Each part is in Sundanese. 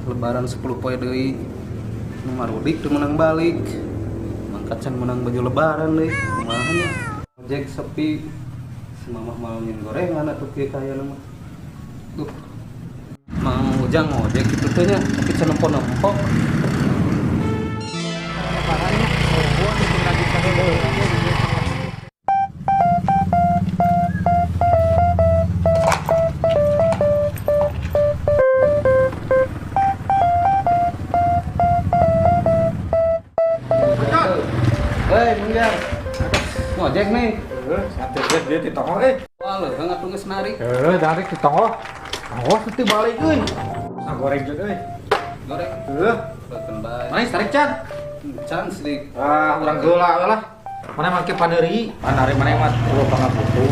Lebaran 10 poe deui. Nu marudik teu meunang balik. Mangkat can meunang baju lebaran deui. Kumaha nya? Ojek sepi. Si mamah mau nyin gorengan atuh kieu kayana mah. Duh. Mang Ujang ngojek kitu teh nya, tapi can nempo-nempo. Hei, Mang Jang. Ngojek nih. Santai geus dia di tonggoh euy. Wah, leuheung atuh geus narik. Heuh, narik di tonggoh. Tonggoh teu balik euy. Nah, goreng jeung euy. Goreng. Heuh. Beukeun bae. Manis tarik can. Can sedik. Ah, urang geula lah. Mana make padeuri? Mana ari mana mah eueuh pangabutuh.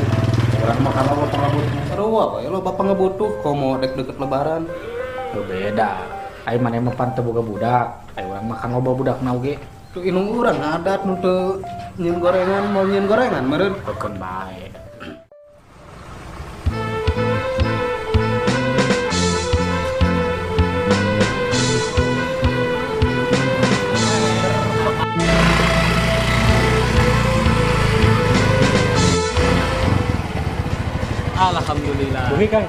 Urang mah kana loba pangabutuh. Sarua bae loba pangabutuh komo dek deket lebaran. Teu beda. Ai mana mah pan teu boga budak. Ai urang mah kan loba budakna oge. Tuh indung urang ngadat nu teu nyieun gorengan, mau nyieun gorengan meureun. Beukeun bae. Alhamdulillah. Bumi Kang.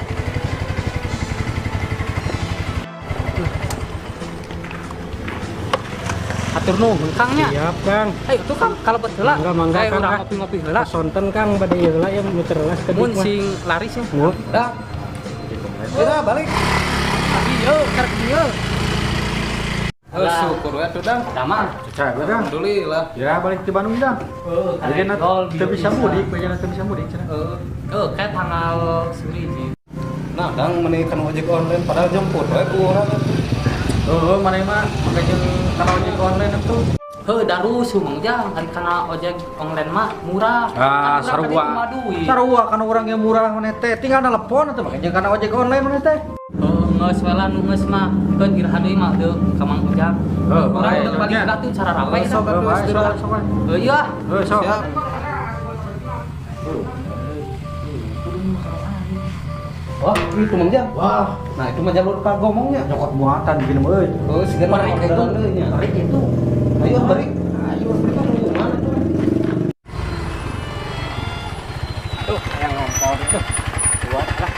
Atur nuhun Kang nya. Siap Kang. Ayo tuh Kang, kalebet heula. Mangga mangga Kayak Kang. urang ah. ngopi-ngopi heula. Sonten Kang bade ieu heula ya muter heula sakedik Mun mah. sing laris ya. Mun. Dah. Udah balik. Ieu karek dieu. Oh, syukur we atuh Dang. Damang. Cecah we Dang. Alhamdulillah. Ya balik di Bandung Dang. Heeh, Jadi teu bisa mudik, bejana teu bisa mudik cenah. Heeh. Heuh, kayak tanggal 9. Nah, Dang meni kan ojek online padahal jemput we ku urang atuh. Heuh, mana mah make jeung kana ojek online atuh. Heuh, darus Mang Jang, ari kana ojek online mah murah. Ah, Kan urang sarua. tadi kumaha duit. Sarua kana urang yang murah maneh teh. Tinggal telepon atuh make jeung kana ojek online maneh teh. Heuh, geus we lah nu geus mah. Keun iraha deui mah deuk ka Mang Ujang. Heuh, Urang bae, udah balik nya. heula tuh cara rapi. Heuh, sok atuh Bae, istirahat. sok, sok. Heuh, iya. Heuh, sok. Siap. Wah, itu Mang Jang. Wah, Nah, itu mah jalur kagomongnya. nyokot muatan bikin euy. Oh, siga Balik itu. nya. Tarik itu. Ayo balik. Ayo balik kan lu mana tuh? Tuh, hayang ngompol tuh. Kuat lah.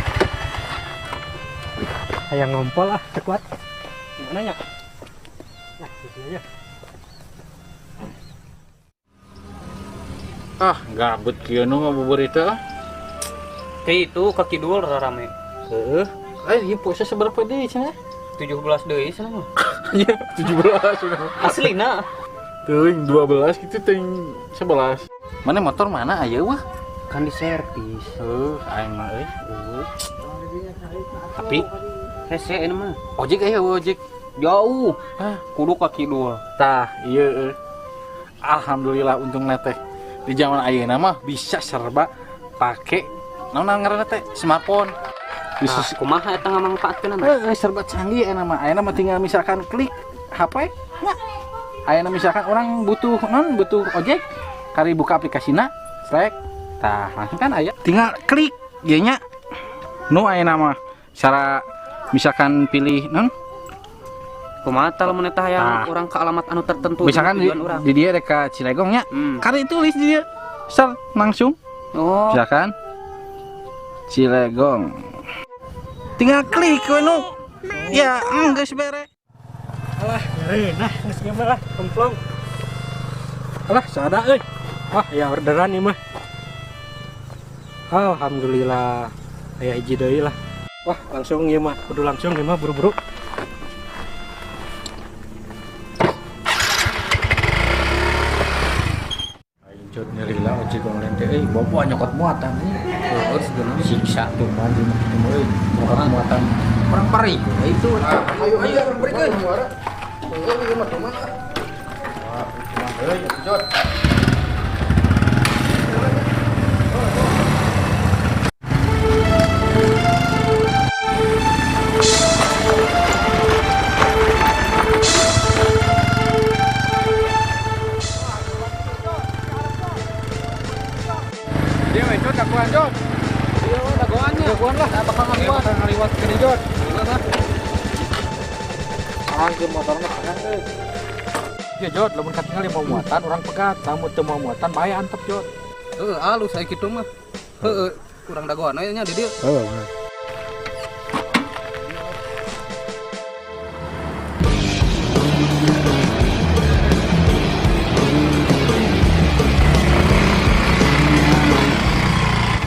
Hayang ngompol ah, teu kuat. Gimana nya? Nah, sini aja. Ah, gabut kieu nu ngabuburit teh. Ah. Ke itu ke kidul rame. Heeh. Eh, ieu puasa seberapa deui cenah? 17 deui cenah mah. Iya, 17 sudah. Aslina. Teuing 12 gitu teuing 11. Mana motor mana aya wah? Kan di servis. Heuh, aing mah euy. Tapi Hese ini mah. ojek aya ojek. Jauh. Ah. Kudu ka kidul. Tah, ieu euy. Alhamdulillah untung teh. Di zaman ayeuna mah bisa serba pake naon ngaranna teh smartphone. Bisa Nah, kumaha eta ngamangpaatkeun eh, serba canggih enak mah. Ayeuna mah tinggal misalkan klik HP nya. Ayeuna misalkan orang butuh non butuh ojek, kari buka aplikasina, selek. Tah, langsung kan aya. Tinggal klik ieu nya. Nu ayeuna mah cara misalkan pilih non Kumaha tah lamun eta hayang Tah. urang ke alamat anu tertentu misalkan di, tujuan urang. di dia rek ka Cilegong nya. Kari tulis di dia. Ser langsung Oh, misalkan Cilegong. Tinggal klik we nu. Ya, geus bere. Alah, nah, geus ieu mah lah, kemplong. Alah, sada euy. Wah, ya orderan ieu mah. Alhamdulillah. Aya hiji deui lah. Wah, langsung ieu mah, kudu langsung ieu mah buru-buru. Aing cut nyeri lah ojek online teh euy, bobo nyokot muatan euy. Heuh, sigana. Siksa tuh mah di mah kitu euy. Nyokot muatan. Orang pari itu. Ayo ayo berikan. Heuh, ieu mah teman ah. Wah, euy, cut. Dia main cut dagoan Jod. Iya, dagoannya. Dagoan lah. Bakal Dia bakal ngaliwat ke Jod. Angkeun motorna pegang euy. Ya Jod, lamun katingal mau muatan urang pegat, lamun teu mau muatan bae antep Jod. Heeh, alus aya kitu mah. Heeh, kurang dagoan aya nya di dieu. Heeh.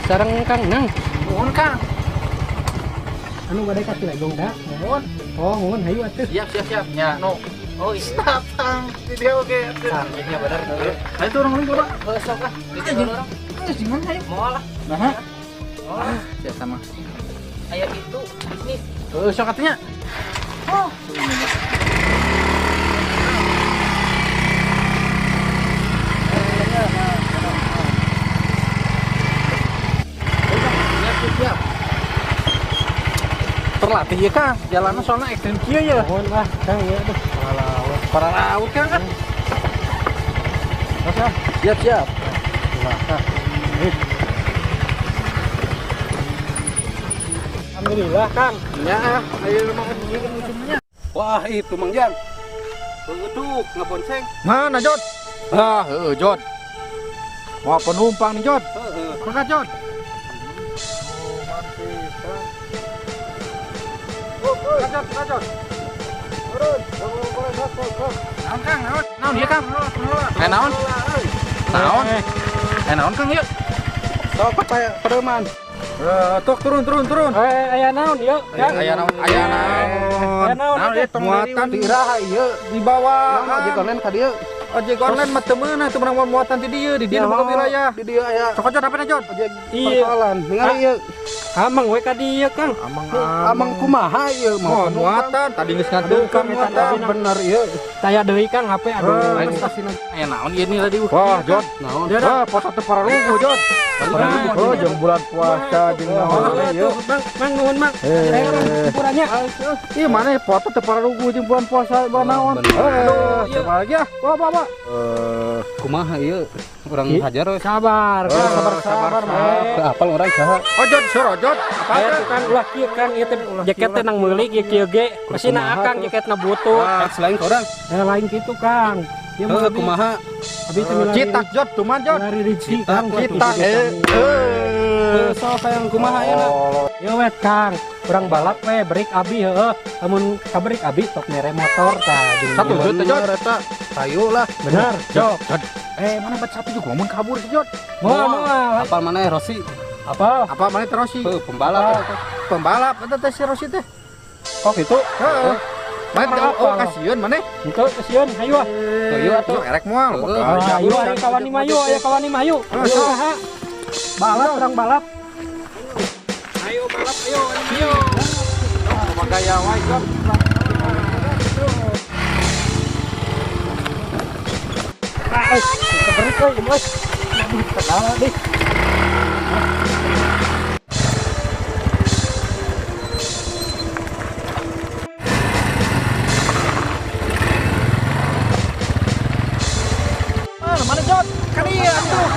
Sareng Kang Nang. Nuhun Kang. Anu bade ka Cilegong da? Nuhun. Oh, nuhun hayu atuh. Siap siap siap. Nya no. Oh, stop Kang. Di dieu oge. Tah, nya bener. Ayo turun urang coba. Heuh sok lah. Di urang. Geus di mana hayu? Moal lah. Nah. Ah, siap sama. Aya kitu bisnis. Heuh, sok atuh nya. Oh. Terlatih ya Kang, jalannya soalnya ekstrim kieu ya. Nuhun lah Kang ya aduh. Para laut Kang kan. Siap siap. Alhamdulillah Kang. Ya, ayo rumah ujungnya. Wah, itu Mang Jan. Heueuh ngebonceng. Mana Jod? Ah, heueuh Jod. Wah, penumpang nih Jod. Heeh. Pegat Jod. Pegat Jod, Jod. Turun. Naon Kang, naon? Naon ieu Kang? Eh naon? Naon? Eh naon Kang ieu? Sok pereman. Tok turun turun turun. Eh aya naon ieu? Kang? Aya naon? Aya naon? Aya naon? Naon ieu muatan Iraha ieu dibawa. Naon ojek online ka dieu? Ojek online mah teu meunang, teu meunang muatan ti dieu, di dieu nu boga wilayah. Di dieu aya Sok Jod apa Jod? ojek Iya. persoalan. Ningali ieu. Amang we ka dieu Kang. Amang Amang kumaha ieu Oh, muatan tadi geus ngadukan muatan. Bener ieu. Taya deui Kang HP aduh. Lain aya naon ieu nih tadi? Wah, Jod. Naon? Wah, puasa teu pararuguh, Jod. Oh, jeung bulan puasa jeung naon ieu. Bang, Mang nuhun Mang. Eh. Ukurannya. Ih, mana foto teu pararuguh jeung bulan puasa bulan naon. Aduh, coba lagi ah. Wah, wah, wah. Kumaha ieu? Urang hajar we. Sabar, Kang. Sabar, sabar, Teu apal urang saha. Oh, Jod, sur, Jod. Apa Aya tuh Kang ulah kieu Kang ieu teh jaket teh nang meuli kieu kieu ge. Masina akang jaketna butuh. Ex lain ka urang. Eh lain kitu Kang. Ieu mah Heuh, kumaha? abi teh milari. Citak, Jod, tuman, Jod. Milari rezeki Kang. Citak, eh. Heuh, sok hayang kumaha ieu? Yo wet Kang, urang balap we break abi heueuh. Lamun kaberik abi sok mere motor tah jeung Satu, ieu. Jod, Jod. Eta hayu lah. Bener, Jod. Jod. Eh, mana bat satu juga mun kabur sih, Jod. Moal moal. Apal mana Rossi? Apa? Apa mana teh Rossi? Heuh, pembalap. Pembalap eta teh si Rossi teh. Kok gitu? Heeh. Mana teh oh kasieun maneh? Henteu kasieun, hayu ah. Hayu atuh. Erek moal. Ayo aya kawan ni mayu, aya kawan ni mayu. Ayo ha. Balap urang balap. Ayo balap ayo ayo. Gaya wae, Jod. Ah, keberik euy, geus. Aduh, salah deh. Mana Jod? Kan ieu atuh.